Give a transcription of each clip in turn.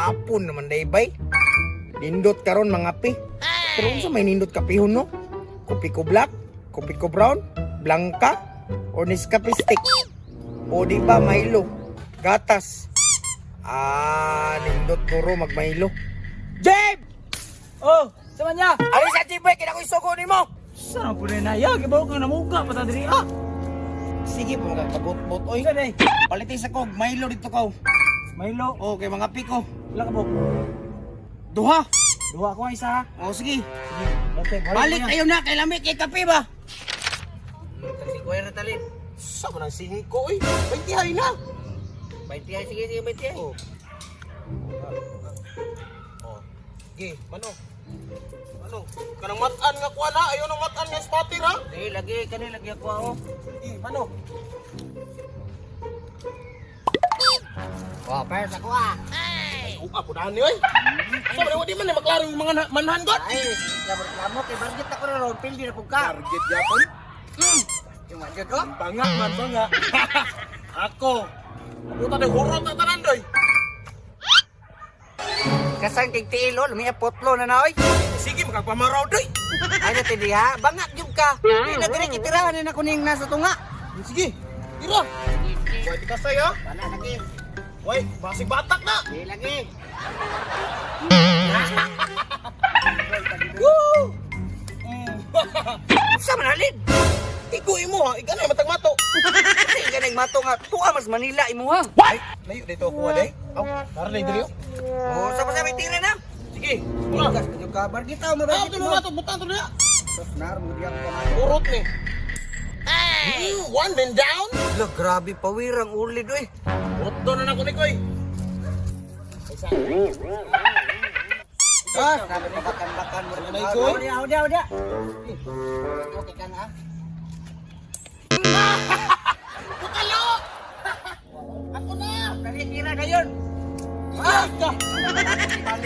Hapon naman day bay. Nindot karon mga pi. Pero unsa may nindot kapihon, no? Kopi ko black, kopi ko brown, blanca, or Nescafe stick. O di ba Milo? Gatas. Ah, nindot guro mag Milo. Jeb! Oh, sa man niya? Ali sa Jeb, kina ko isugo nimo. Saan po na naya? Gibaw ka namuga pa ta diri ah. Sige po mga kagot-bot oy. Isa day. Palitin sa kog Milo dito kaw. Milo, Okay mga piko. wala ka po. Duha. Duha ko ang isa ha. O sige. Sige, dati, Balik kayo na kay lami kay kape ba? Tagsigway ra talin. Sa man ang singko oy. 20 hay na. 20 ay, sige sige 20 ay. Oh. Oh. Ge, mano? Mano? Kanang mat-an nga kuha na, ayo nang mat-an nga spatter ha. Di lagi kani lagi ako oh. Ge, mano? Oh, pero sa kuha. Ay, upa po dani oy. Sa man di man ni maklaro yung mga manhan god. Ay, reklamo reklamo kay bargit ako ra ron, pildi na pud ka. Target yapon. Yung manjud ko. Banga man banga. Ako. Abutan na hurot na tanan doy. Kasang kay tiil oh, lumi potlo na na oy. Sige makapamaraw doy. Ay na tidi ha, bangak jud ka. Di na diri kitirahan na kuning nasa tunga. Sige. Tira. Wai di kasay ha. Wala lagi. Wai, basig batak na. Di lagi. Woo! Sa man halin? Igo imo ha, iganay matag mato. Kasi ganang mato nga tuwa mas Manila imo ha. Ay, layo dito ako day. Aw, tara na diri. Oh, sa pa tira na. Sige, muna. Gas jud ka bargit ah, Ah, mabargit tulo na to, butan to na. Nar mo diya ko. Urot ni. One man down. Lah, grabe pawirang ulid oy. Urot do na nako ni koy. Ah, grabe pabakan-bakan mo. Ano, Ikoy? Udah, udah, udah. Okay ka na. Bukalo! Ako na! Dali tira na yun. Ah!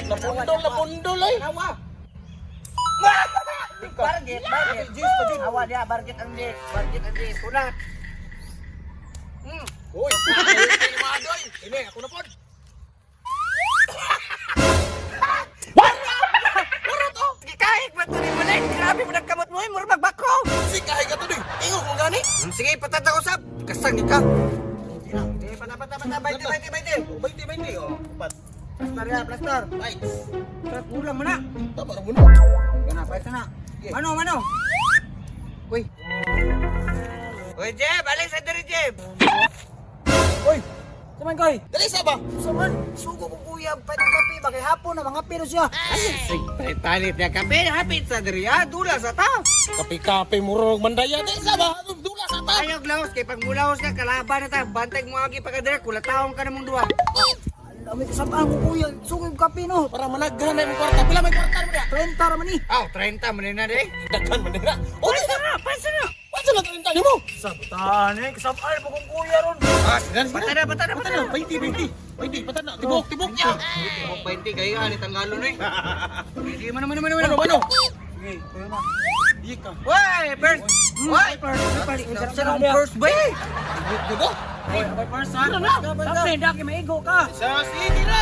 Napundol, napundol ay. Awa. Bargit, bargit. Awa dia, bargit ang di. Bargit ang di. Sunat. Uy, ay mga doy. Ini ako na pod. Urot oh. Kahit ba ito ni Malay? Grabe mo nagkamot mo eh. Mura magbako. Sige, kahit ka to doy. Ingo kung gani. Sige, patata ko sab. Kasang ka. Sige, pata, pata, pata. 20, 20, 20. 20, 20 oh. Pat. Plastar ya, plastar. Nice. Kulang mo na. Tama ra mo na. Gana, pwede na. Mano, mano. Uy. Uy, Jeb, alis sa diri, Jeb. Oy, sa man koy. Dali sa ba? Sa man, sugo ko kuya, pwede kape ba kay hapon na mga pero siya. Ay, palit na kape, hapit sa diri, ha? Dula sa tao. Kape-kape murog mandaya dali sa ba? Dula sa ta. Ayaw, laos, kay pag mulaos ka, kalaban na ta. Bantay mo agi pagkadira, kulataon ka na mong duha. Alam ko sabaan ko kuya, sugo yung kape no. Para managhan na imong kwarta. Pila may kwarta mo diha? 30 ra man ni. Aw, 30 man na, de. Daghan man na. O di na, pasa na. Pasa na 30 nimo. Sabutan eh, kasabaan po kong kuya ron. Ah, sige na, Pata na, pata na, pata na. 20, 20. 20, pata na. Tibok, tibok niya. Tibok 20, kayo, halit ang galon, eh. Sige, mano, mano, mano, mano. Mano, mano. Sige, kuya na. Di ka. Uy, first. Uy, First, first, first. Sa akong first ba, eh? Tibok gud ah. Oy, okay, first ha. Tira na. Tapos daki maigo ka. Sa sige, tira.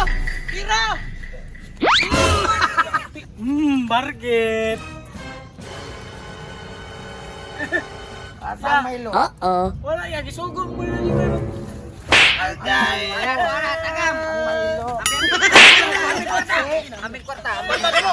Tira. Bargit. Asa, Milo? Wala yan, gisugo mo na yun. Ayan, wala, tagam. Ambil kwarta. Ambil kwarta. Pata na mo.